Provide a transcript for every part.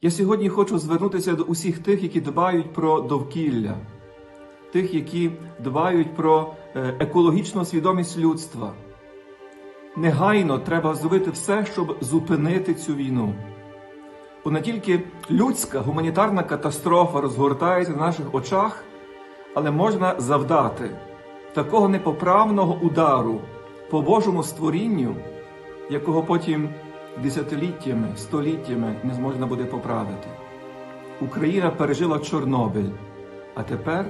Я сьогодні хочу звернутися до усіх тих, які дбають про довкілля, тих, які дбають про екологічну свідомість людства. Негайно треба зробити все, щоб зупинити цю війну. Бо не тільки людська гуманітарна катастрофа розгортається на наших очах, але можна завдати такого непоправного удару по Божому створінню, якого потім десятиліттями, століттями не зможна буде поправити. Україна пережила Чорнобиль, а тепер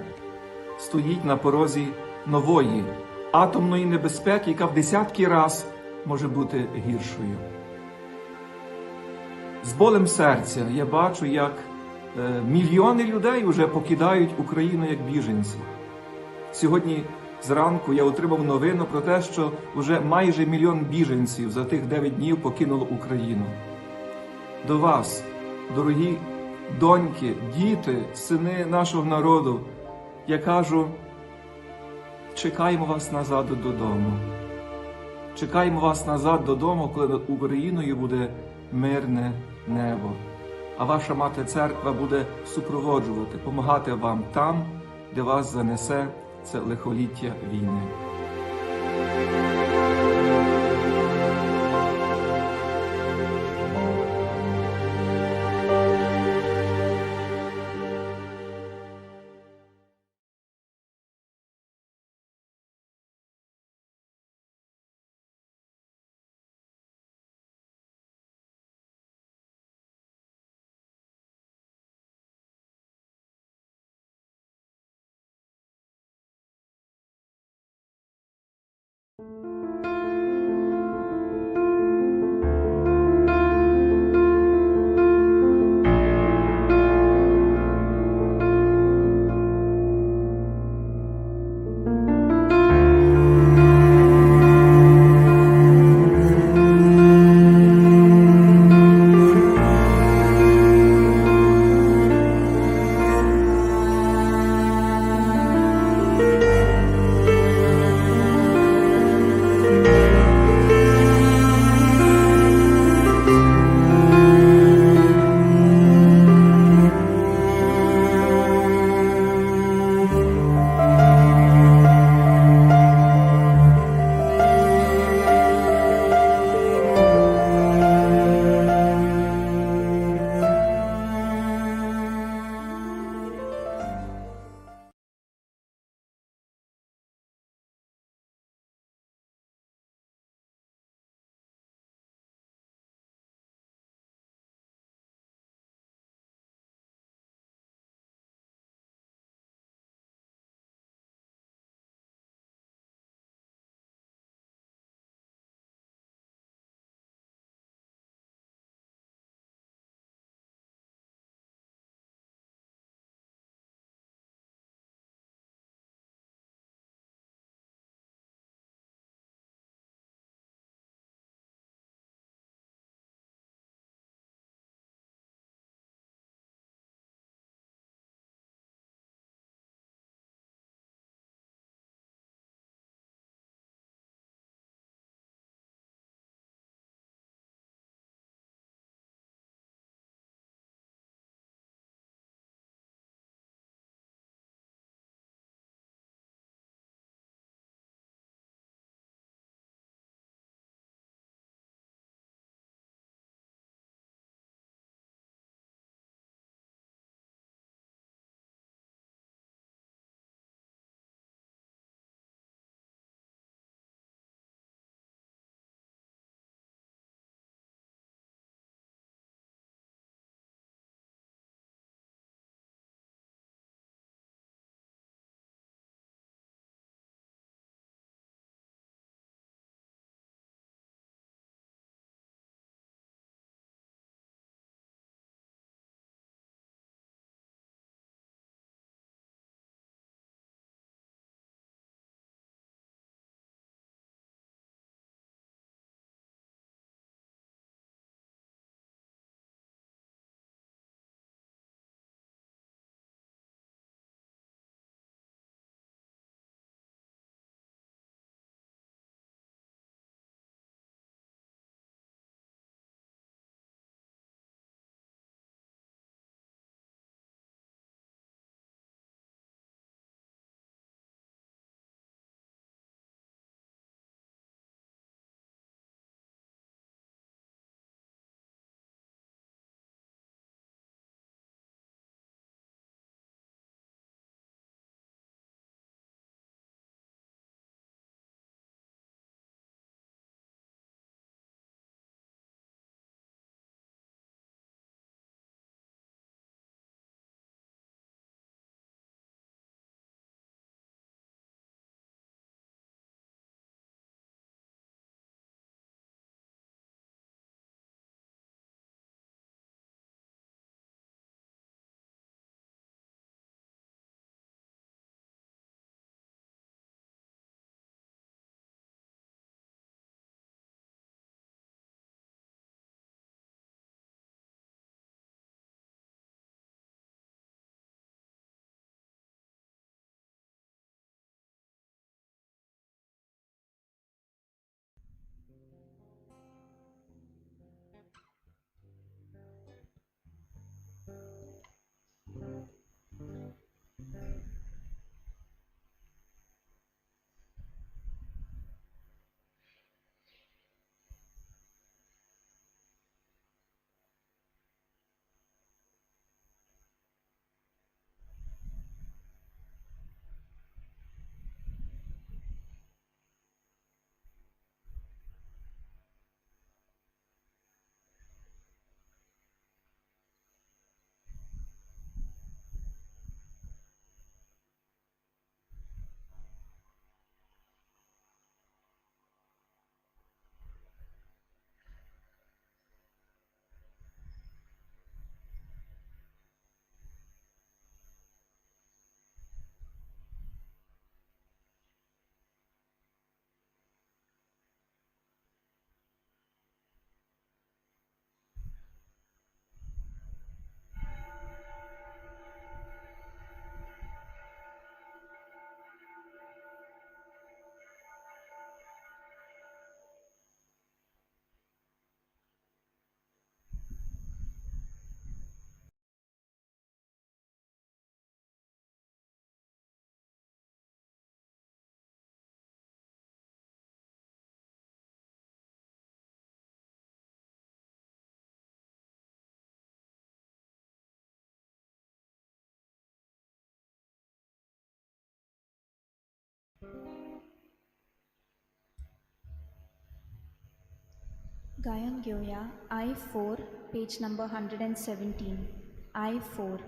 стоїть на порозі нової атомної небезпеки, яка в десятки раз може бути гіршою. З болем серця я бачу, як мільйони людей вже покидають Україну як біженці. Сьогодні зранку я отримав новину про те, що вже майже мільйон біженців за тих 9 днів покинуло Україну. До вас, дорогі доньки, діти, сини нашого народу, я кажу, чекаємо вас назад додому. Чекаємо вас назад додому, коли над Україною буде мирне небо. А ваша мати церква буде супроводжувати, помагати вам там, де вас занесе це лихоліття війни. गायन घेवया I 4, page number 117. I 4.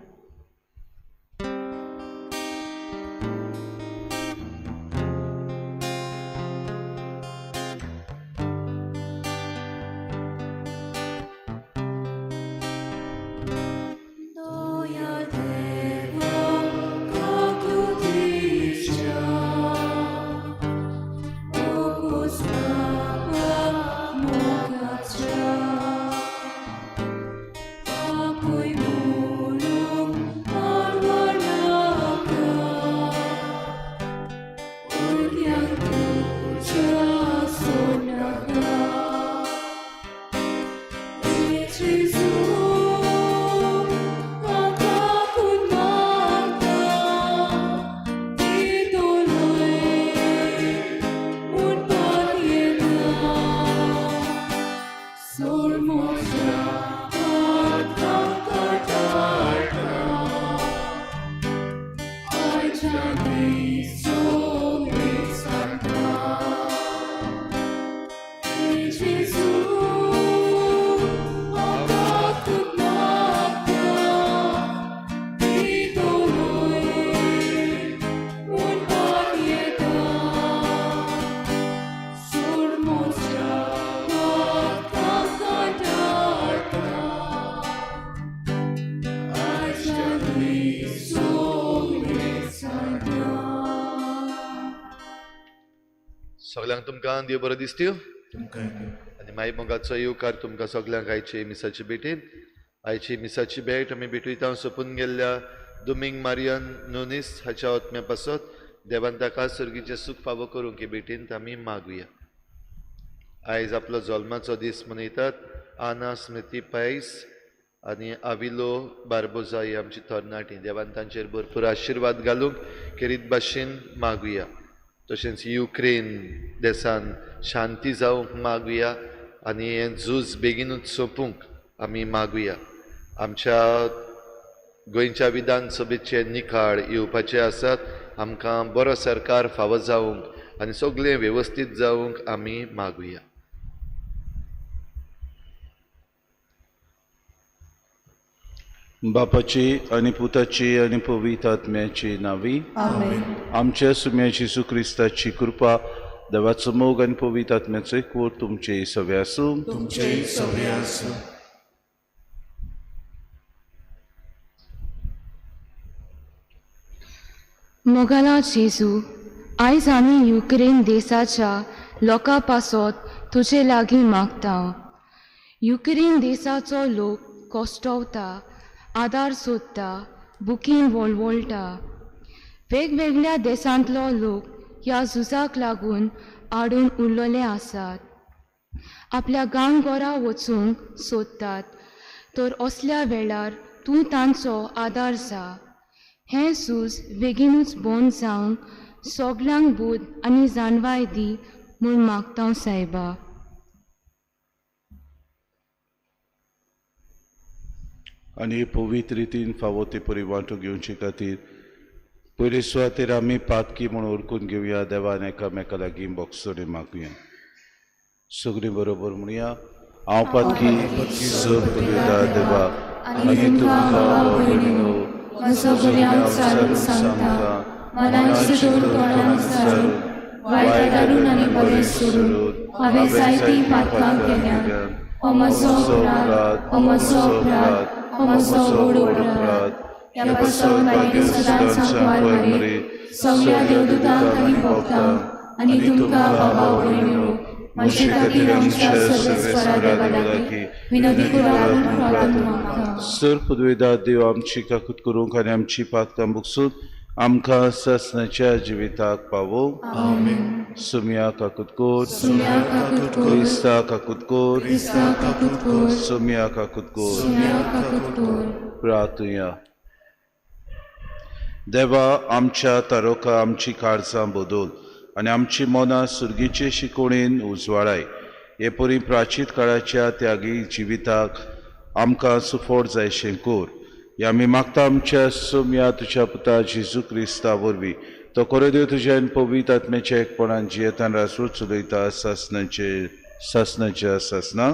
सगळ्यांक तुमकां देव बरो दिसत्यो आनी मागीर मोगाचो येवकार तुमकां सगळ्यांक आयचे मिसाचे भेटीन. आयची मिसाची भेट आमी भेटयता सोंपून गेल्ल्या दुमींग मारियन नोनीस हाच्या आत्म्या पासत देवान ताका सर्गीचें सूख फावो करूंक हे भेटीन आमी मागुया. आयज आपलो जल्माचो दीस मनयतात आना स्मृती पायस आनी आविलो बार्बोजा ही आमची तरणाटी. देवान तांचेर भरपूर आशिर्वाद घालूंक खेरीत भाशेन मागुया. तशेंच युक्रेन देसान शांती जावंक मागुया आनी हें झूज बेगीनूच सोंपूंक आमी मागुया. आमच्या गोंयच्या विधानसभेचे निकाळ येवपाचे आसात. आमकां बरो सरकार फावो जावंक आनी सगळें वेवस्थीत जावंक आमी मागुया. बापाची आनी पुताची आनी पवित्र आत्म्याची नावी आमेन. आमच्या सुम्या जेजू क्रिस्ताची कृपा, देवाचो मोग आनी पवित्र आत्म्याचो एकवट तुमचे सगळे आसूं. तुमचे सगळे आसूं. मोगाला जेजू, आयज आमी युक्रेन देशाच्या लोकां पासत तुजे लागीं मागता. युक्रेन देशाचो लोक कश्टवता, आदार सोदता, बुकीन वळवळटा. वेगवेगळ्या देशांतलो लोक ह्या झुजाक लागून आडून उरलेले आसात. आपल्या गांवघरा वचूंक सोदतात तर असल्या वेळार तूं तांचो आदार जा. हें झूज बेगीनूच बंद जावंक सगल्यांक बूद आनी जाणवाय दी म्हूण मागता सायबा. आनी पवित्र रितीन फावो ते परी वांटो घेवचे खातीर पयले सुवातेर आमी पातकी म्हूण ओळखून घेवया. देवान एकामेका लागीं बोगसोडे मागुया. सगळीं बरोबर म्हणया, हांव पातकी सब पुरयता देवा आनी तुमकां भयणीनो म्हजो गुन्यांव सारून सांगता, मनान चिंतून तोंडान सारून, वायट धाडून आनी बरें सोडून हांवें जायतीं पातकां केल्यात. हो म्हजो अपराध, हो म्हजो अपराध, हो म्हजो व्हड अपराध. ह्या पासत मागीर सदांच सांकवार मरे सगळ्या देवदूतांक आनी भक्तांक आनी तुमकां बाबा भयणीनो म्हजे खातीर आमच्या सर्वेस्परा देवा लागीं विनोदी करात म्हूण प्रार्थना मागता. सर पुदवेदा देव आमची काकूत करूंक आनी आमची पातकां बुकसून आमकां सासणाच्या जिविताक पावो. सुम्या काकूत कोर, सुम्या काकूत कोर, क्रिस्ता काकूत कोर, क्रिस्ता काकूत कोर, सुम्या काकूत कोर. सुम्या काकूत कोर. प्रार्थुया. देवा आमच्या तारोका आमची काळजां बदल आनी आमची मनां सुर्गीचे शिकवणेन उजवाडाय. हे परी प्राचीन काळाच्या त्यागी जिविताक आमकां सुफोट जायशें कोर. हे आमी मागता आमच्या सोम्या तुज्या पुता जेजू क्रिस्ता वरवीं, तो खरो देव तुज्या आनी पवित्र आत्म्याच्या एकपणान जियेतान रासू चलयता सासनाचे सासनाच्या सासना.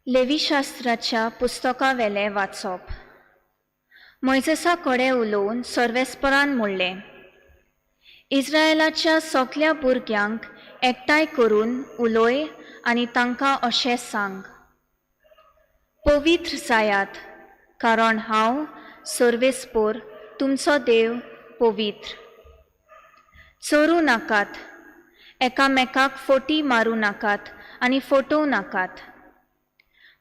लेवीशास्त्राच्या पुस्तकावेलें वाचप. मोयजेसा कडेन उलोवन सर्वेस्परान म्हणलें, इस्रायलाच्या सगल्या भुरग्यांक एकठांय करून उलोय आनी तांकां अशें सांग, पवित्र जायात, कारण हांव सर्वेस्पोर तुमचो देव पवित्र. चोरूं नाकात, एकामेकाक फोटी मारूं नाकात आनी फटोवं नाकात.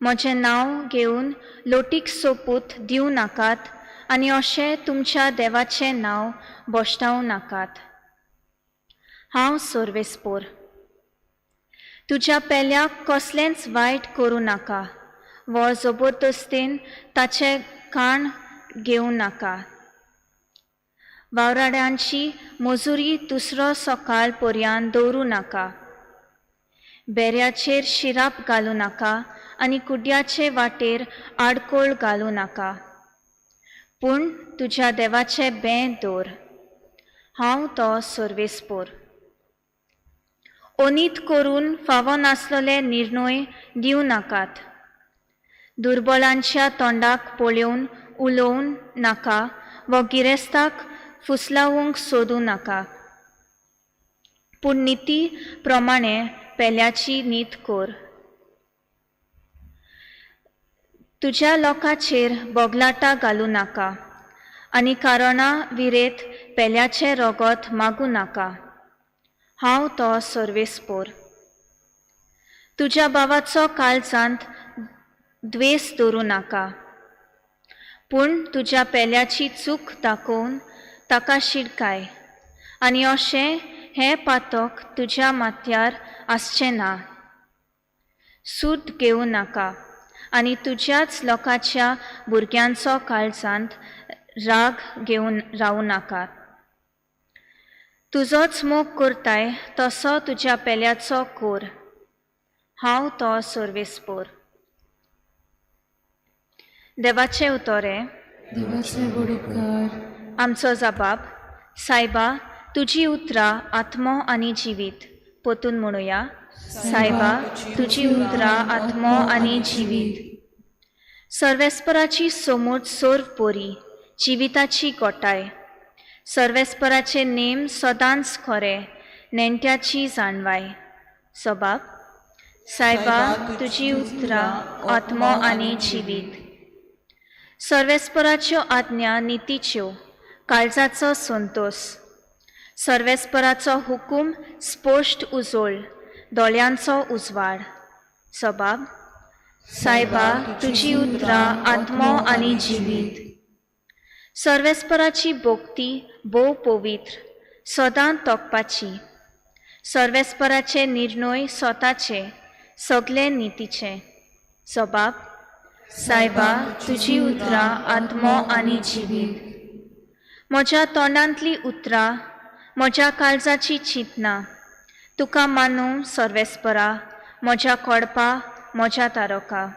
म्हजें नांव घेवन लोटीक सोपूत दिवं नाकात आनी अशें तुमच्या देवाचें नांव भश्टावं नाकात. हांव सर्वेस्पोर. तुज्या पेल्याक कसलेंच वायट करूं नाका वो जबरदस्तीन ताचें काण घेवं नाका. वावराड्यांची मजुरी दुसरो सकाळ पर्यंत दवरूं नाका. बेऱ्याचेर शिराप घालूं नाका आनी कुड्याचे वाटेर आडकोळ घालूं नाका, पूण तुज्या देवाचें बें दवर. हांव तो सर्वेस्पोर. अनीत करून फावो नासलेले निर्णय दिवं नाकात. दुर्बळांच्या तोंडाक पळोवन उलोवं नाका वा गिरेस्ताक फुसलावंक सोदूं नाका, पूण निती प्रमाणे पेल्याची नीत कर. तुज्या लोकांचेर बोगलाटां घालूं नाका आनी कारणां विरेत पेल्याचें रगत मागूं नाका. हांव तो सर्वेस्पोर. तुज्या भावाचो काळजांत द्वेस दवरूं नाका, पूण तुज्या पेल्याची चूक दाखोवन ताका शिडकाय आनी अशें हें पातक तुज्या माथ्यार आसचें ना. सूद घेवं नाका आनी तुज्याच लोकांच्या भुरग्यांचो काळजांत राग घेवन रावूं नाका. तुजोच मोग करताय तसो तुज्या पेल्याचो कोर. हांव तो सर्वेस्पोर. देवाचें उतोरें. आमचो जबाब, सायबा तुजी उतरां आत्मो आनी जिवीत. पोतून म्हणुया, सायबा तुजी उतरां आत्मो आनी जिवीत. सर्वेस्पराची समूच सर्व बरी, जिविताची गोटाय. सर्वेस्पराचे नेम सदांच खरे, नेण्ट्याची जाणवाय. सबाब, सायबा तुजी उतरां आत्मो आनी जिवीत. सर्वेस्पराच्यो आज्ञा नितीच्यो, काळजाचो संतोस. सर्वेस्पराचो हुकूम स्पश्ट उजोळ, दोळ्यांचो उजवाड. सबाब, सायबा तुजी उतरां आत्मो आनी जिवीत. सर्वेस्पराची भक्ती भोव पवित्र, सदां तोखपाची. सर्वेस्पराचे निर्णय स्वताचे, सगळे नितीचे. सबाब, सायबा तुजी उतरां आत्मो आनी जिवीत. म्हज्या तोंडांतली उतरां, म्हज्या काळजाची चिंतना तुका मानूं सर्वेस्परा, म्हज्या कोडपा, म्हज्या तारोका.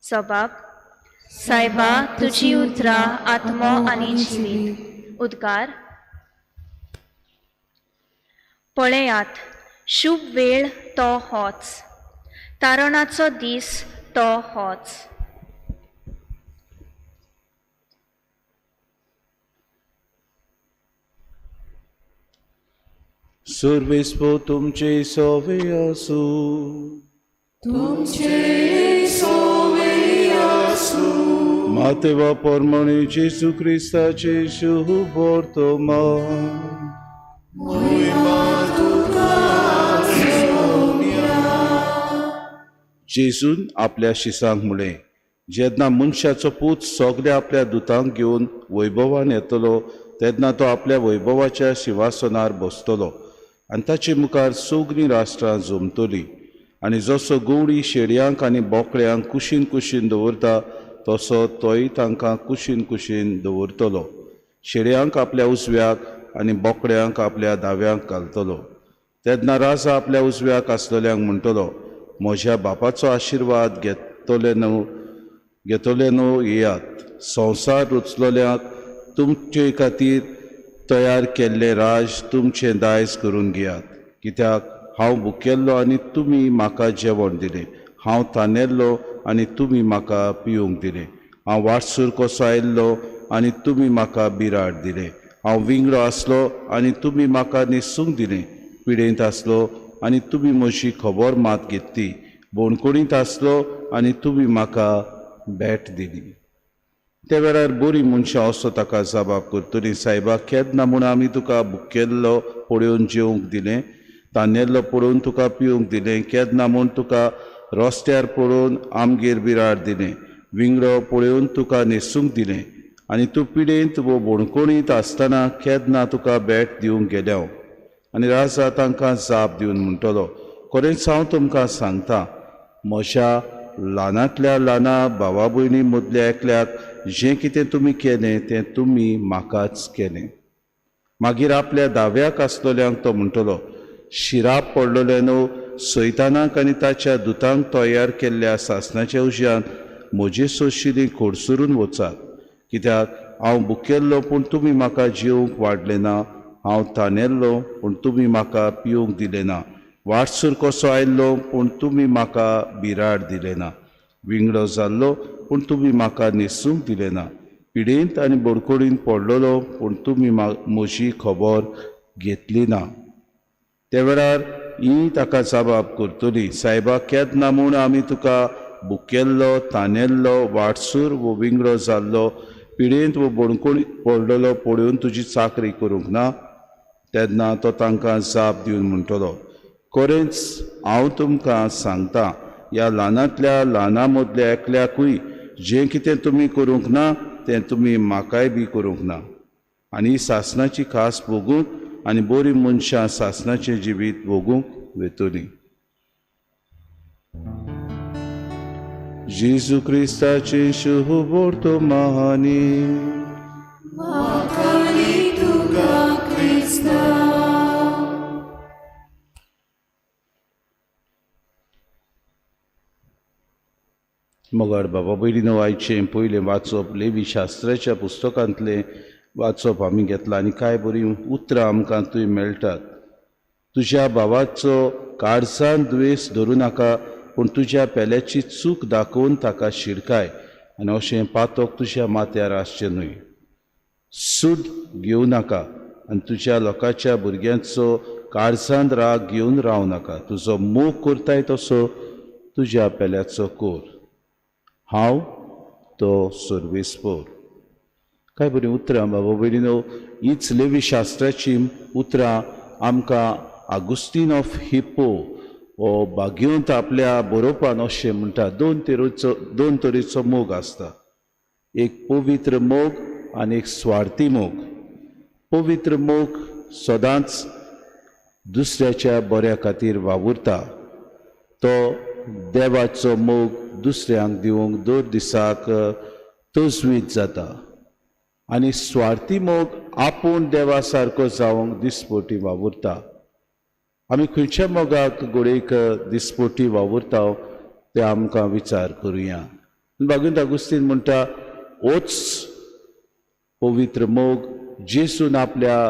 सबाब, सायबा तुजी उतरां आत्मो आनी जिवीत. उद्गार. पळयात, शुभ वेळ तो होच, तारणाचो दीस तो होच. सर्वेस्पोर तुमचे सोवे आसूं. तुमचे सोवे आसूं. मातेवा परमणे जेजू क्रिस्ताचे शुभ वर्तमान. जेजून आपल्या शिसांक म्हळें, जेन्ना मनशाचो पूत सगल्या आपल्या दुतांक घेवन वैभवान येतलो तेन्ना तो आपल्या वैभवाच्या शिंवासनार बसतलो आनी ताचे मुखार सगळीं राष्ट्रां जमतलीं. आनी जसो गवळी शेडयांक आनी बोकड्यांक कुशीन कुशीन दवरता तसो तोय तांकां कुशीन कुशीन दवरतलो. शेडयांक आपल्या उजव्याक आनी बोकड्यांक आपल्या दाव्यांक घालतलो. तेन्ना राजा आपल्या उजव्याक आसलेल्यांक म्हणटलो, म्हज्या बापाचो आशिर्वाद घेतले न्हू येयात, संवसार रुचलोल्यांक तुमचे खातीर तयार केल्लें राज तुमचें दायज करून घेयात. कित्याक हांव भुकेल्लो आनी तुमी म्हाका जेवण दिलें, हांव तानेल्लो आनी तुमी म्हाका पिवंक दिलें, हांव वाटसूर कसो आयिल्लो आनी तुमी म्हाका बिराड दिलें, हांव विंगडो आसलो आनी तुमी म्हाका न्हेसूंक दिलें, पिडेंत आसलो आनी तुमी म्हजी खबर मात घेतली, बोणकोणींत आसलो आनी तुमी म्हाका भेट दिली. त्या वेळार बरी मनशां असो ताका जबाब करतली, सायबा, केन्ना म्हूण आमी तुका भुकेल्लो पळोवन जेवंक दिलें, तानेल्लो पळोवन तुका पिवंक दिलें, केन्ना म्हूण तुका रस्त्यार पळोवन आमगेर बिराड दिलें, विंगडो पळोवन तुका न्हेसूंक दिलें, आनी तूं पिडेंत वो बोणकोणींत आसतना केन्ना तुका भेट दिवंक गेल्या हांव. आनी राजा तांकां जाप दिवन म्हणटलो, खरेंच हांव तुमकां सांगता, म्हज्या ल्हानांतल्या ल्हाना भावा भयणी मदल्या एकल्याक जें कितें तुमी केलें तें तुमी म्हाकाच केलें. मागीर आपल्या दाव्याक आसलेल्यांक तो म्हणटलो, शिराप पडलेले न्हू सैतानाक आनी ताच्या दुतांक तयार केल्ल्या सासणाच्या उज्यान म्हजे सोशिली खोडसरून वचात. कित्याक हांव भुकेल्लो पूण तुमी म्हाका जेवंक वाडलें ना, हांव तानेल्लो पूण तुमी म्हाका पिवंक दिलें ना, वाटसूर कसो आयिल्लो पूण तुमी म्हाका बिराड दिलें ना, विंगडो जाल्लो पूण तुमी म्हाका न्हेसूंक दिलें ना, पिडेंत आनी बोडकोडीन पडलेलो पूण तुमी म्हजी खबर घेतली ना. त्या वेळार ही ताका जबाब करतली, सायबा, केन्ना म्हूण आमी तुका भुकेल्लो, तानेल्लो, वाटसूर वो विंगडो जाल्लो, पिडेंत वो बोणकोणीत पडलेलो पळोवन तुजी चाकरी करूंक ना? तेन्ना तो तांकां जाप दिवन म्हणटलो, खरेंच हांव तुमकां सांगता, ह्या ल्हानांतल्या ल्हाना मदल्या एकल्याकूय जें कितें तुमी करूंक ना तें तुमी म्हाकाय बी करूंक ना. आनी सासणाची खास भोगूंक आनी बरीं मनशां सासणाचें जिवीत भोगूंक वेतलीं. जेजू क्रिस्ताचें शुभवर्तमानी. मगर बाबा भयणीनो, आयचें पयलें वाचप लेवी शास्त्राच्या पुस्तकांतलें वाचप आमी घेतलां आनी कांय बरीं उतरां आमकां थंय मेळटात. तुज्या भावाचो काळजान द्वेस धरूं नाका, पूण तुज्या पेल्याची चूक दाखोवन ताका शिरकाय आनी अशें पातक तुज्या माथ्यार आसचें न्हय. सूद घेवं नाका आनी तुज्या लोकांच्या भुरग्यांचो काळजान राग घेवन रावं नाका. तुजो मोग करताय तसो तुज्या पेल्याचो कोर. हांव तो सर्वेस्पोर. काय बरीं उतरां बाबा भयणीनो, हीच लेवी शास्त्राची उतरां आमकां आगुस्तीन ऑफ हिप्पो हो भाग्यवंत आपल्या बरोवपान अशें म्हणटा, दोन तरेचो मोग आसता, एक पवित्र मोग आनी एक स्वार्थी मोग. पवित्र मोग सदांच दुसऱ्याच्या बऱ्या खातीर वावुरता, तो देवाचो मोग दुसऱ्यांक दिवंक दर दिसाक तजवीज जाता. आनी स्वार्थी मोग आपूण देवा सारको जावंक दिसपोटी वावुरता. आमी खंयच्या मोगाक घडयेक दिसपोटी वावुरता ते आमकां विचार करुया. भागवंत आगुस्तीन म्हणटा, होच पवित्र मोग जेसून आपल्या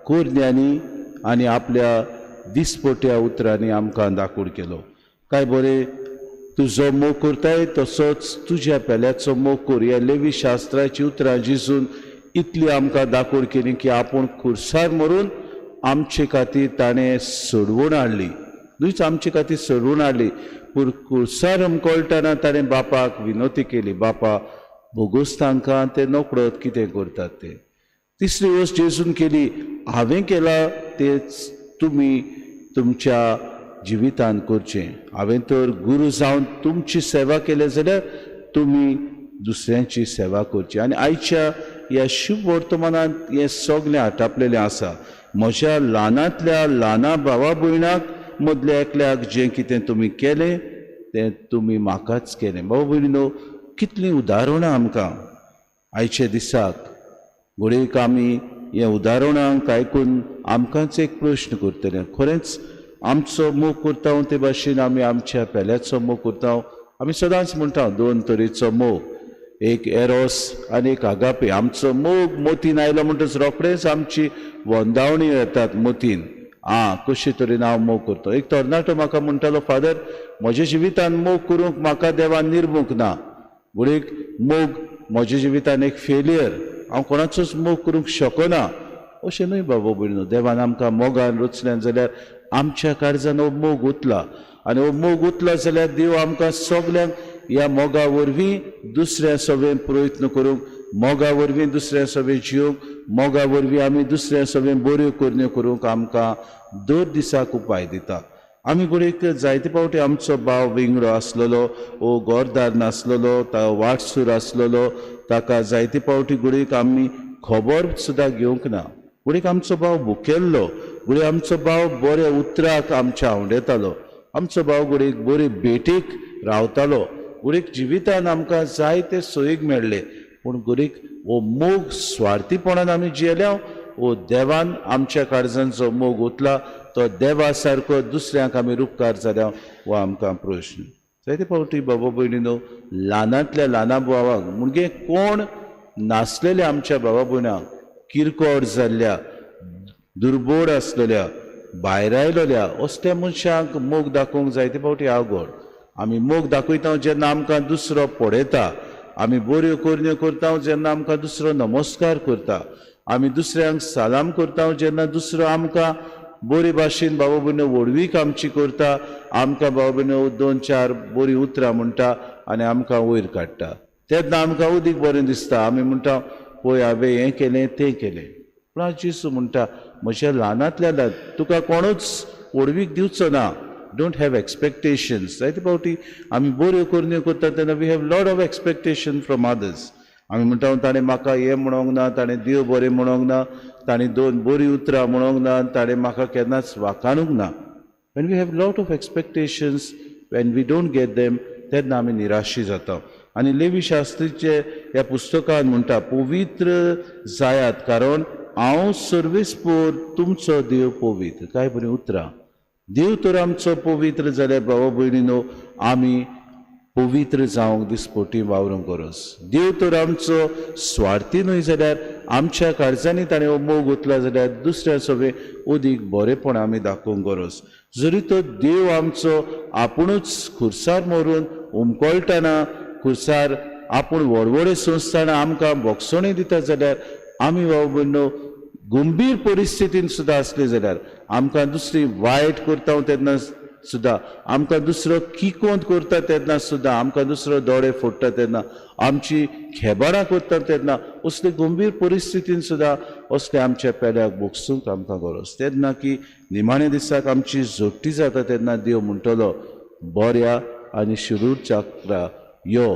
कोरण्यांनी आनी आपल्या दिसपोट्या उतरांनी आमकां दाखोड केलो. काय बरें, तुजो मोग करताय तसोच तुज्या पेल्याचो मोग कर. ह्या लेवी शास्त्राची उतरां जेजून इतली आमकां दाखोड केली की आपूण खुर्सार मरून आमचे खातीर ताणें सोडवण हाडली. न्हूच आमचे खातीर सोडवण हाडली, पूण खुर्सार कळटना ताणें बापाक विनवती केली, बापा भोगोस तांकां ते नकळत कितें करतात तें. तिसरी वस्त जेजून केली, हांवें केलां तेच तुमी तुमच्या जिवितान करचें. हांवें तर गुरू जावन तुमची सेवा केल्या जाल्यार तुमी दुसऱ्यांची सेवा करची. आनी आयच्या ह्या शुभ वर्तमानांत हें सगळें आटापलेलें आसा. म्हज्या ल्हानांतल्या ल्हाना भावा भयणाक मदल्या एकल्याक जें कितें तुमी केलें तें तुमी म्हाकाच केलें. भाव भयणीनो, कितलीं उदाहरणां आमकां आयच्या दिसाक. घडयेक आमी हे उदाहरणांक आयकून आमकांच एक प्रश्न करतले, खरेंच आमचो मोग करता ते भाशेन आमी आमच्या पेल्याचो मोग करता? आमी सदांच म्हणटा दोन तरेचो मोग, एक एरोस आनी एक आगापे. आमचो मोग मोतीन आयलो म्हणटच रोखडेच आमची वंदावणी येतात मोतीन, आं कशे तरेन हांव मोग करता. एक तरणाटो म्हाका म्हणटालो, फादर म्हज्या जिवितान मोग करूंक म्हाका देवान निर्मूंक ना, म्हणून मोग म्हज्या जिवितान एक फेलियर, हांव कोणाचोच मोग करूंक शकना. अशें न्हय बाबा भयणीनो, देवान आमकां मोगान रचल्यान जाल्यार आमच्या काळजान हो मोग उतला आनी हो मोग उतला जाल्यार देव आमकां सगल्यांक ह्या मोगा वरवीं दुसऱ्या सवें प्रयत्न करूंक, मोगा वरवीं दुसऱ्या सवें जिवंक, मोगा वरवीं आमी दुसऱ्या सवें बऱ्यो करण्यो करूंक आमकां दर दिसाक उपाय दिता. आमी घडयेक जायते फावटी आमचो भाव विंगडो आसलेलो वो घरदार नासलेलो, वाटसूर आसलेलो, ताका जायते फावटी घडयेक आमी खबर सुद्दां घेवंक ना. घडयेक आमचो भाव भुकेल्लो, घडये आमचो भाव बऱ्या उतराक आमच्या आवडेतालो, आमचो भाव घडयेक बरे भेटीक रावतालो, घडयेक जिवितान आमकां जायते सोयीक मेळ्ळे, पूण घडयेक हो मोग स्वार्थीपणान आमी जियेल्या वो देवान आमच्या काळजांचो मोग उतला तो देवा सारको दुसऱ्यांक आमी रुपकार जाल्या हो आमकां प्रश्न. जायते फावटी बाबा भयणीनो ल्हानांतल्या ल्हाना भावाक म्हणजे कोण नासलेल्या आमच्या बाबा भयणांक किरकोळ जाल्ल्या, दुर्बोड आसलेल्या, भायर आयलेल्या असल्या मनशांक मोग दाखोवंक जायते फावटी आवगड. आमी मोग दाखयता जेन्ना आमकां दुसरो पळयता, आमी बऱ्यो करण्यो करता जेन्ना आमकां दुसरो नमस्कार करता, आमी दुसऱ्यांक सलाम करता जेन्ना दुसरो आमकां बरे भाशेन बाबा भयणो व्हडवीक आमची करता, आमकां बाबा भयणो दोन चार बरीं उतरां म्हणटा आनी आमकां वयर काडटा, तेन्ना आमकां उदीक बरें दिसता. आमी म्हणटा पळय हांवें हें केलें तें केलें. पूण आज जेजू म्हणटा म्हज्या ल्हानांतल्या ल्हान तुका कोणूच व्हडवीक दिवचो ना. Don't have expectations. जायते फावटी आमी बऱ्यो करण्यो करता तेन्ना we have lot of expectation from others. आमी म्हणटा ताणें म्हाका हें म्हणोंक ना, ताणें देव बरें म्हणोंक ना, ताणें दोन बरीं उतरां म्हणोंक ना, ताणें म्हाका केन्नाच वाखाणूंक ना. When we have lot of expectations, when we don't get them, तेन्ना आमी निराशी जाता. आनी लेवी शास्त्रीचे ह्या पुस्तकान म्हणटा पवित्र जायात कारण हांव सर्वेस्पोर तुमचो देव पवित्र. काय बरीं उतरां. देव तर आमचो पवित्र जाल्यार भावा भयणीनो आमी पवित्र जावंक दिसपोटी वावरूंक गरज. देव तर आमचो स्वार्थी न्हय जाल्यार आमच्या काळजांनी ताणें हो मोग उतला जाल्यार दुसऱ्या सगळें अदीक बरेंपण आमी दाखोवंक गरज. जरी तो देव आमचो आपुणूच खुर्सार मरून उमकळटना, खुर्सार आपूण व्हडव्हडे सोंसतना आमकां बोगसणी दिता जाल्यार आमी भाव भयणो गंभीर परिस्थितीन सुद्दां आसली जाल्यार आमकां दुसरी वायट करता तेन्ना सुद्दां, आमकां दुसरो किकोंत करता तेन्ना सुद्दां, आमकां दुसरो दोळे फोडटा तेन्ना, आमची खेबाडां करता तेन्ना, असले गंभीर परिस्थितीन सुद्दां असले आमच्या पेल्याक बोगसूंक आमकां गरज. तेन्ना की निमाणे दिसाक आमची जोडटी जाता तेन्ना देव म्हणटलो बऱ्या आनी शिरूर चाकरा यो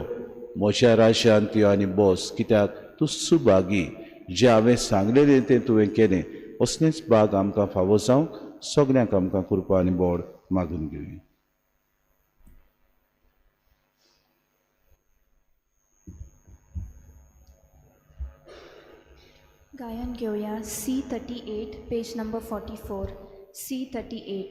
म्हज्या राज्यांत यो आनी बस, कित्याक तूं सुभागी, जें हांवें सांगलेलें तें तुवें केलें. असलेंच भाग आमकां फावो जावंक सगल्यांक आमकां कृपा आनी बोड मागून घेवया. गायन घेवया C38 page number 44 C38.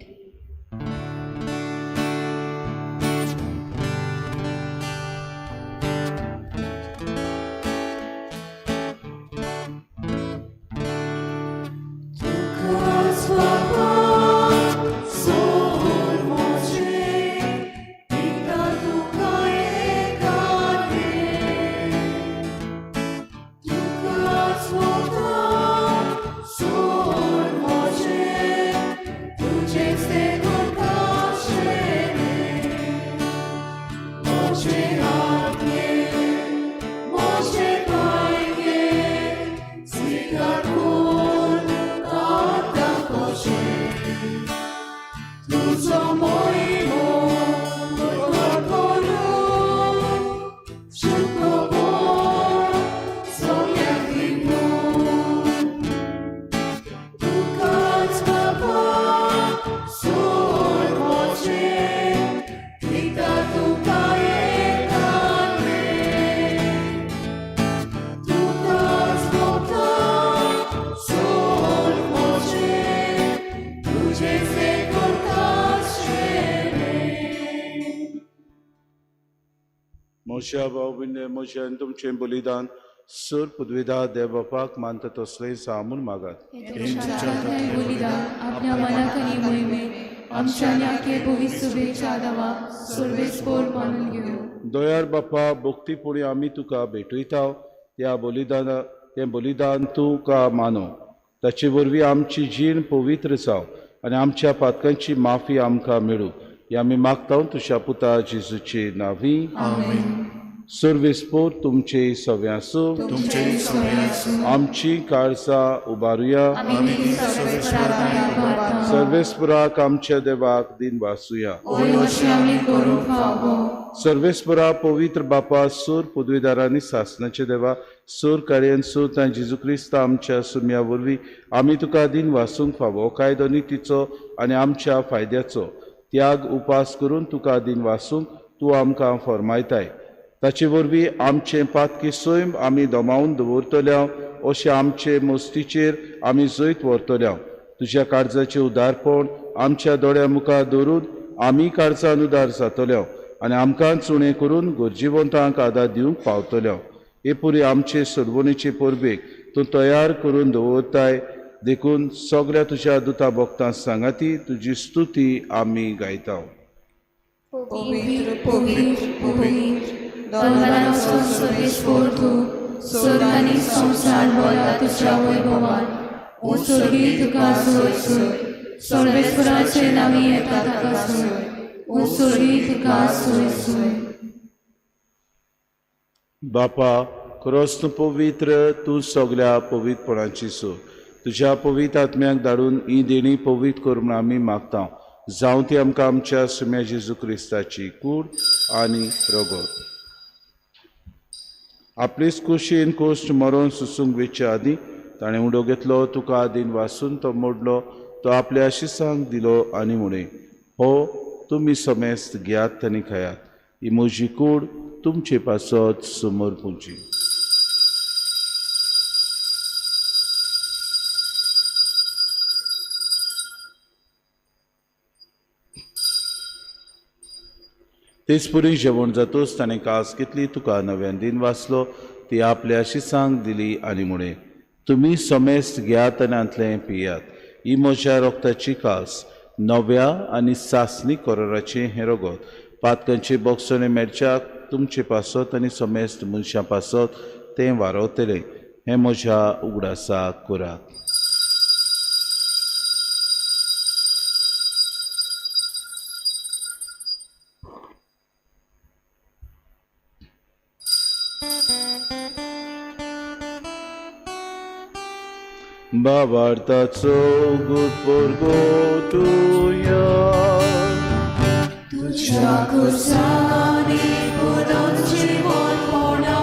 So म्हज्या भाव भयणे म्हजें आनी तुमचें बलिदान सर पदवेदा देव बापाक मानता तसलें सामून मागात. बलिदान आपल्या मनाक आनी मोहिमेक आमच्या आनी आखे पवित्र सुबेच्या देवा सर्वेस्पोर मानून घेवं. दयार बापा भक्तीपुणी आमी तुका भेटयता त्या बलिदाना तें बलिदान तुका मानो ताचे वरवीं आमची जीण पवित्र जावं आनी आमच्या पातकांची माफी आमकां मेळूं हे आमी मागता तुज्या पुता जेजूचे नांवी. आमेन. सर्वेस्पोर तुमचे सवे आसूं. तुमचे सवे आसूं. आमची काळजां उबारुया. आमी ती सर्वेस्पराक उबारता. सर्वेस्पराक आमच्या देवाक दिन वासुया. होय अशें आमी करूंक फावो. सर्वेस्परा पवित्र बापा सूर पदवीदारांनी सासनाचे देवा सूर कार्यान सूर तांणी जेजू क्रिस्त आमच्या सुम्या वरवीं आमी तुका दिन वासूंक फावो कायदो नितीचो आनी आमच्या फायद्याचो त्याग उपास करून तुका दिन वासूंक तूं आमकां फर्मायताय. ताचे वरवीं आमचें पातकी सैम आमी दमावन दवरतल्या अशें आमचे मस्तीचेर आमी जैत व्हरतल्या. तुज्या काळजाचें उदारपण आमच्या दोळ्या मुखार दवरून आमी काळजान उदार जातल्या आनी आमकां चुणे करून गरजेवंतांक आदार दिवंक पावतल्या. हे पुरी आमचे सरवणीचे परबेक तूं तयार करून दवरताय देखून सगळ्या तुज्या दुता भक्तां सांगाती तुजी स्तुती आमी गायता. पवित्र पवित्र पवित्र दरबाराचो सर्वेस्पोर तूं स्वर्ग आनी संवसार भरला तुज्या वैभवान. ओ स्वर्गी तुका सोय सोय सर्वेस्पराचे नांवी येता ताका सोय. ओ स्वर्गी तुका सोय सोय. बापा खरोच तूं पवित्र तूं सगळ्या पवित्रपणाची सो तुज्या पवित्र आत्म्याक धाडून ही देणी पवित्र कर म्हूण आमी मागता. जावं ती आमकां आमच्या सुम्या जेजू क्रिस्ताची कूड आनी रगत. आपलेच कुशीन कोश्ट मरोन सुसूंक वेच्या आदीं ताणें उडो घेतलो तुका आदीन वासून तो मोडलो तो आपल्या शिसांक दिलो आनी म्हणें हो तुमी समेस्त घेयात आनी खायात ही म्हजी कूड तुमचे पासत समोर पुजी. तेच पुरी जेवण जातूच ताणें कास घेतली तुका नव्यान दिन वाचलो ती आपल्या शिसांक दिली आनी म्हणें तुमी समेस्त घेयात आनी हांतलें पियात ही म्हज्या रक्ताची कास नव्या आनी सासणी कराराचें हें रगत पातकांचे बोगसणे मेळच्याक तुमचे पासत आनी समेस्त मनशां पासत तें वारवतलें हें म्हज्या उगडासाक करात. बाबार्थाचो गुटपोरगो तुया तुज्या खुर्सांनी पुनर्जीवनपणा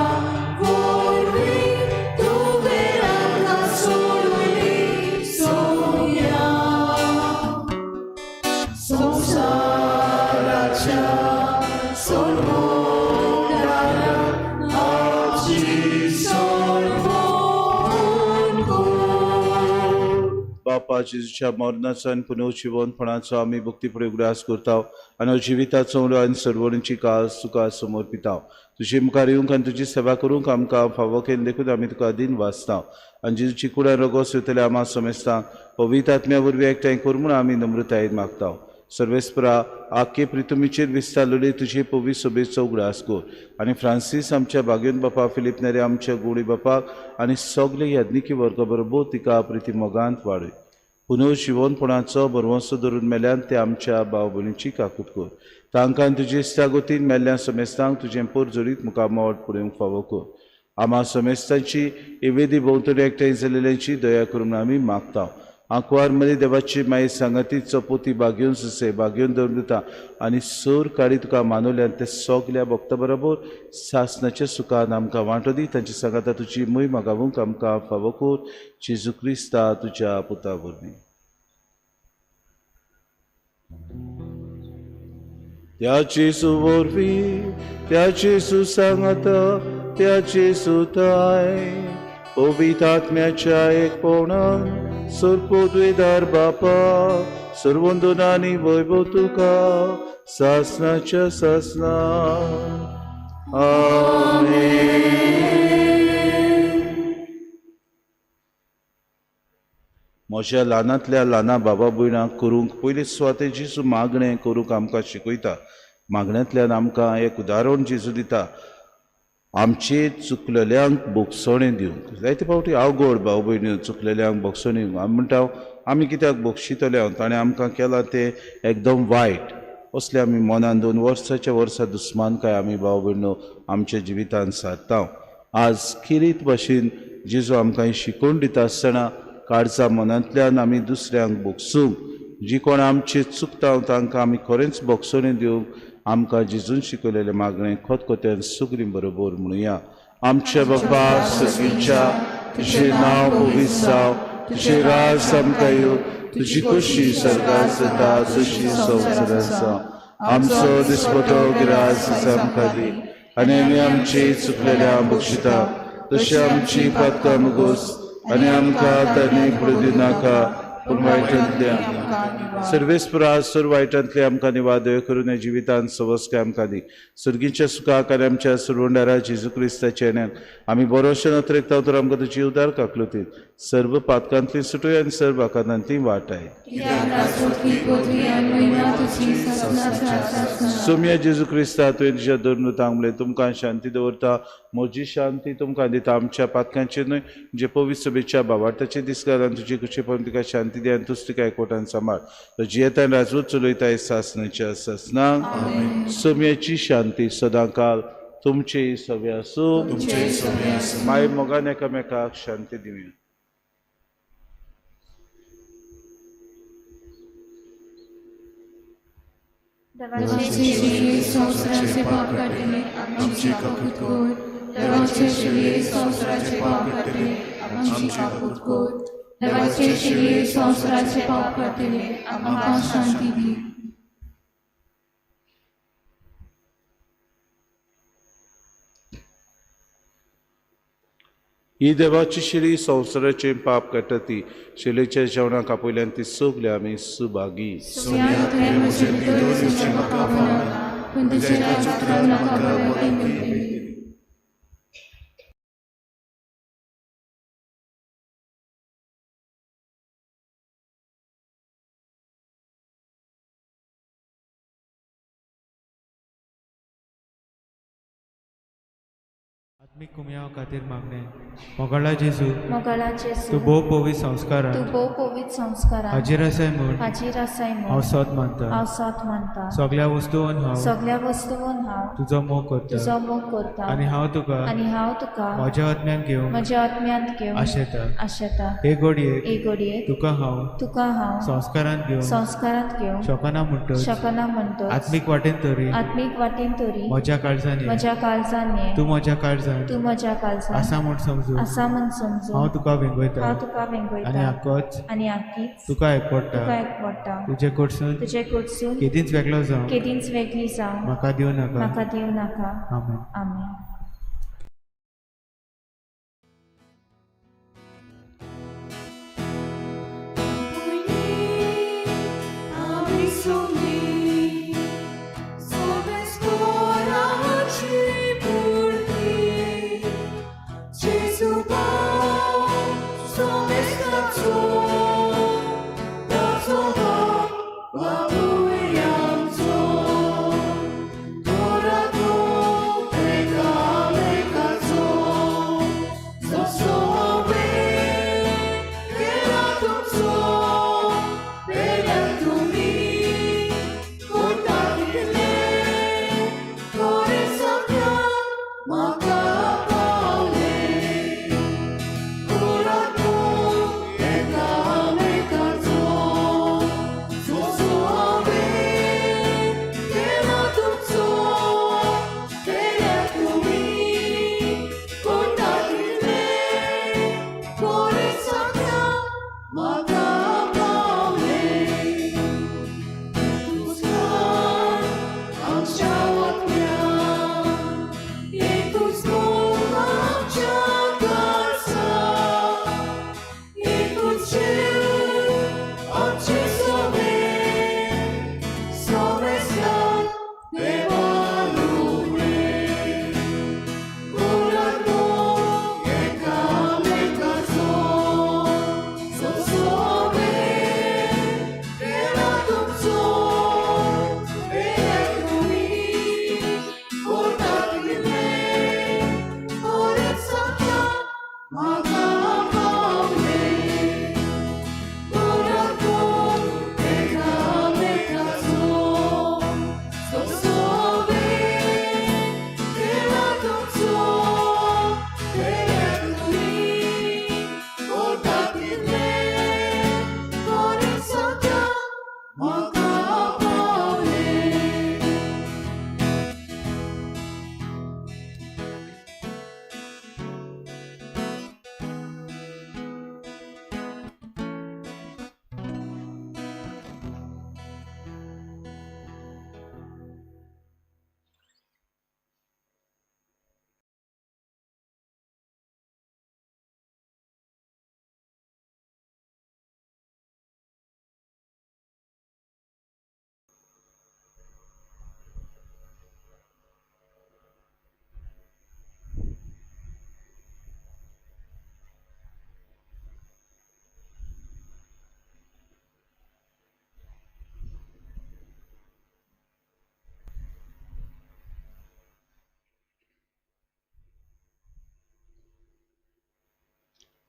वरवीं तुवें आमकां सोडली सोया. संवसाराच्या सोडवणारा आमची सोडवण कर. बापा जेजूच्या मरणाचो आनी पुनर्जिवनपणाचो आमी भक्तीपुढे उगडास करता आनी जिविताचो उलो आनी सरवणीची कास तुका समर्पिता. तुजे मुखार येवंक आनी तुजी सेवा करूंक आमकां फावो केली देखून आमी तुका दिन वाचता आनी जेजूची कुडान रगोस येतले आमा समेस्तांक पवित्र आत्म्या वरवीं एकठांय कर म्हूण आमी नम्रतायेन मागता. सर्वेस्परा आखे प्रितुमीचेर विस्तारलेली तुजे पवित्र सोबेचो उगडास कर आनी फ्रांसीस आमच्या भाग्योन बापा फिलीप नेरे आमच्या गुणी बापाक आनी सगळे याज्ञिकी वर्गा बरोबर तिका प्रिती मोगांत वाडय. पुनर्जिवनपणाचो भरवंसो धरून मेल्यान ते आमच्या भाव भयणीची काकूत कर. तांकां तुजे इश्टागतीन मेल्ल्या समेस्तांक तुजें पोर जोडीत मुखार मोड पळोवंक फावो कर. आमा समेस्तांची एवेदी भोंवतणी एकठांय जाल्ल्यांची दया करून आमी मागता. आंकवार मदीं देवाची माई सांगाती चपोती बागेवन सुसे बागेवन दवरून दिता आनी सोर काडी तुका मानवल्यान ते सगल्या भक्ता बरोबर सासनाच्या सुखान आमकां वांटो दी. तांची सांगाता तुजी मोय मागावूंक आमकां फावो कर. जेजू क्रिस्ता तुज्या पुता वरवीं. त्या जेजू वरवीं त्या जेजू सांगाता त्या जेजू ताय पवित्र आत्म्याच्या एकपणान सर्पोद्वेदार बापा सर्वंदनानी वैभव तुका सासनाच्या सासना. म्हज्या ल्हानांतल्या ल्हाना बाबा भयणांक करूंक पयले सुवाते जेजू मागणें करूंक आमकां शिकयता. मागण्यांतल्यान आमकां एक उदाहरण जेजू दिता, आमचे चुकलेल्यांक बोगसणें दिवंक. जायते फावटी अवघड भाव भयणी चुकलेल्यांक बोगसणें दिवंक. आमी म्हणटा आमी कित्याक बोगशितले, ताणें आमकां केलां तें एकदम वायट. असले आमी मनान 2 वर्साच्या वर्सा दुस्मानकाय आमी भाव भयणो आमच्या जिवितान सारता. आज किरीत भाशेन जेजू आमकां शिकोवन दिता आसतना काळजा मनांतल्यान आमी दुसऱ्यांक बोगसूंक, जी कोण आमचे चुकता तांकां आमी खरेंच बोगसणें दिवंक आमकां जेजून शिकयलेलें मागणें खतखत्यान सुगरी बरोबर म्हणुया. आमच्या बापा सर्गीच्या, तुजें नांव पवित्र जावं, तुजें राज आमकां येवं, तुजी खोशी सर्गात जाता तशी संवसारांत जावं. आमचो दिसपटो गिरास आमकां दी आनी आमी आमची चुकलेल्या बक्षिता तशी आमची पातकां मुगोस आनी आमकां तांणी फुडें दिवनाका पूण वायटांतल्या सर्वेस्परा सर्व वायटांतले आमकां निवादय करून जिवितान सवस्काय आमकां दी. सर्गीच्या सुखाक आनी आमच्या सुरवंडारा जेजू क्रिस्ताच्या येण्याक आमी बरोशे नत्रेकता तर आमकां तुजी उदार काकलुतीत सर्व पातकांतली सुटूय आनी सर्व आकांतांतली वाटाय. सोम्या जेजू क्रिस्ता तुवें तुज्या दोन म्हणलें तुमकां शांती दवरता, म्हजी शांती तुमकां दिता. आमच्या पातकांचेर न्हय जे पवित्र सभेच्या बाबार्थाचे दिसकार आनी तुजी कुशी पळोवन तुका शांती दी आनी तूच तुका एकवटान सांबाळ. तो जियेतान राजवट चलयता सासनाच्या सासनाक. सोम्याची शांती सदांकाल तुमचे सगळे आसूं. माय मोगान एकामेकाक शांती दिवया. देवाचे संवसाराचे पाप काडटले आमची काकूत कर. देवाचे शिलये संवसाराचे पाप काडटले आमची काकूत कर. देवाचे शिलये संवसाराचे पाप काडटले आमकां शांती दी. ही देवाची शिली संवसाराचे पाप काडटा ती शिलेच्या जेवणाक आपयल्यान ती सगळे आमी सुभागी. आत्मीक कुमयाव खातीर मागणें. मोगाळा जेजू, मोगाळा जेजू, तूं भोव पवित्र संस्कारान, तूं भोव पवित्र संस्कारान हाजीर आसाय म्हूण, हाजीर आसाय म्हूण हांव सोद मानता, हांव सोद मानता. सगळ्या वस्तून हांव, सगळ्या वस्तून हांव तुजो मोग करता, तुजो मोग करता. आनी हांव तुका, आनी हांव तुका म्हज्या आत्म्यान घेवंक, म्हज्या आत्म्यांत घेवंक आशेता, आशेता. हे घडयेक, हे घडयेक तुका हांव, तुका हांव संस्कारांत घेवंक, संस्कारांत घेवंक शकना म्हणटच, शकना म्हणटच, आत्मीक वाटेन तरी, आत्मीक वाटेन तरी म्हज्या काळजान, म्हज्या काळजान ये, तूं म्हज्या काळजान, तूं म्हज्या काळजान आसा म्हूण समजून, आसा म्हूण समजून हांव तुका वेंगयता, हांव तुका वेंगयता. आनी आकोच, आनी आकीच तुका एकवटा, तुका एकवटा. तुजे कडसून, तुजे कडसून केदींच वेगळो जावं, केदींच वेगळी जावं म्हाका दिवं नाका, म्हाका दिवं नाका. आमेन. आमेन.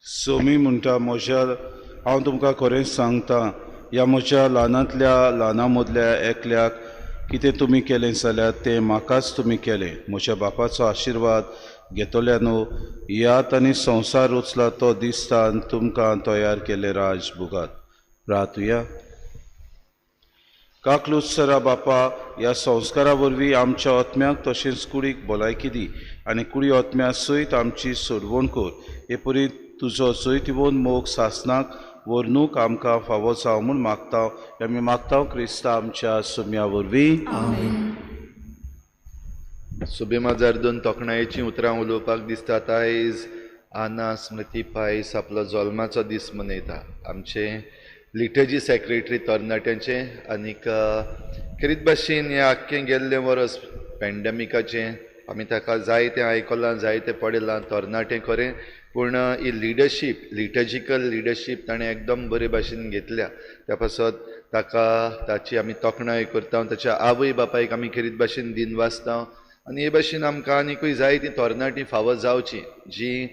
सोमी म्हणटा, म्हज्या हांव तुमकां खरेंच सांगता, ह्या म्हज्या ल्हानांतल्या ल्हाना मदल्या एकल्याक कितें तुमी केलें जाल्यार तें म्हाकाच तुमी केलें. म्हज्या बापाचो आशिर्वाद घेतल्या न्हू यात आनी संवसार रचला तो दिसता आनी तुमकां तयार केल्लें राज भोगात. प्रार्थुया. काकलूत सरा बापा, ह्या संस्कारा वरवीं आमच्या आत्म्याक तशेंच कुडीक भलायकी दी आनी कुडी आत्म्या सयत आमची सोडवण कर. हे परी तुजो जैतिवंत मोग सासनाक व्हरनूक आमकां फावो जावं म्हूण मागता. आमी मागता क्रिस्ता आमच्या सुम्या वरवीं. सुबेमाजार दोन तोखणायेचीं उतरां उलोवपाक दिसतात. आयज आना स्मृती पायस आपलो जल्माचो दीस मनयता. आमचे लिटर्जी सेक्रेटरी तरणाट्यांचे आनीक खेरीत भाशेन हें आख्खें गेल्लें वर्स पॅन्डेमिकाचें आमी ताका जायतें आयकलां, जायतें पळयलां. तरणाटें खरें, पूण ही लिडरशीप, लिटर्जिकल लिडरशीप ताणें एकदम बरे भाशेन घेतल्या. त्या पासत ताका ताची आमी तोखणाय करता. ताच्या आवय बापायक आमी खेरीत भाशेन दिनवासता. आनी हे भाशेन आमकां आनीकूय जायतीं तरणाटीं फावो जावचीं जीं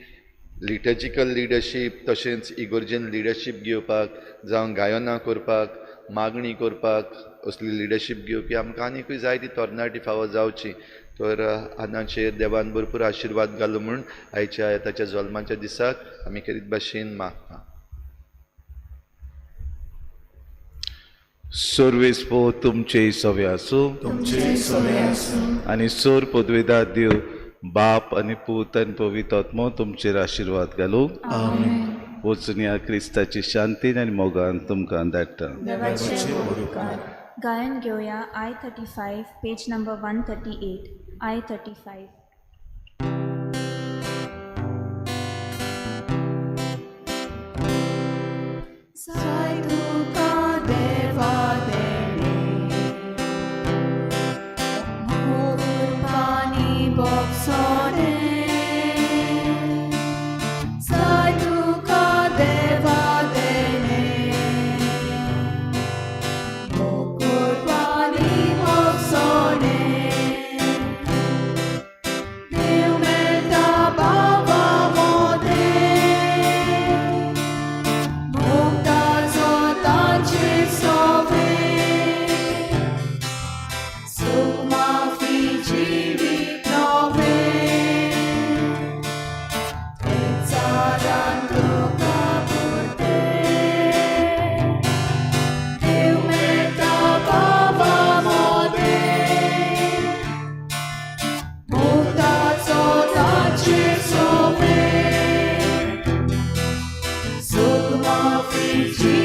लिटर्जिकल लिडरशीप तशेंच इगोर्जेन लिडरशीप घेवपाक, जावं गायनां करपाक, मागणी करपाक असली लिडरशीप घेवपी आमकां आनीकूय जायतीं तरणाटीं फावो जावचीं. तर आनाचेर देवान भरपूर आशिर्वाद घालो म्हूण आयच्या ताच्या जल्माच्या दिसाक आमी खेरीत भाशेन मागता. सर्वेस्पो तुमचे सवे आसूं. तुमचे सवे आसूं. आनी सोर पदवेदार देव बाप आनी पूत आनी पवित्र आत्मो तुमचेर आशिर्वाद घालूं. वचून ह्या क्रिस्ताची शांतीन आनी मोगान तुमकां धाडटा. देवाचे उपकार. गायन घेवया I 35, page number 138. I 35. जाय तुका देवा देणे, कुर्बानी बोगसोणे. जाय तुका देवा देणे, कुर्बानी बोगसोणे. देव मेळटा बाबा मोदे, मोगताचो ताचे सोवे. सुख माफी जिवीत नवें, एकचारान तुका पुरतें. देव मेळटा बाबा मोदे, मोगताचो ताचे सोवे. सुख माफी.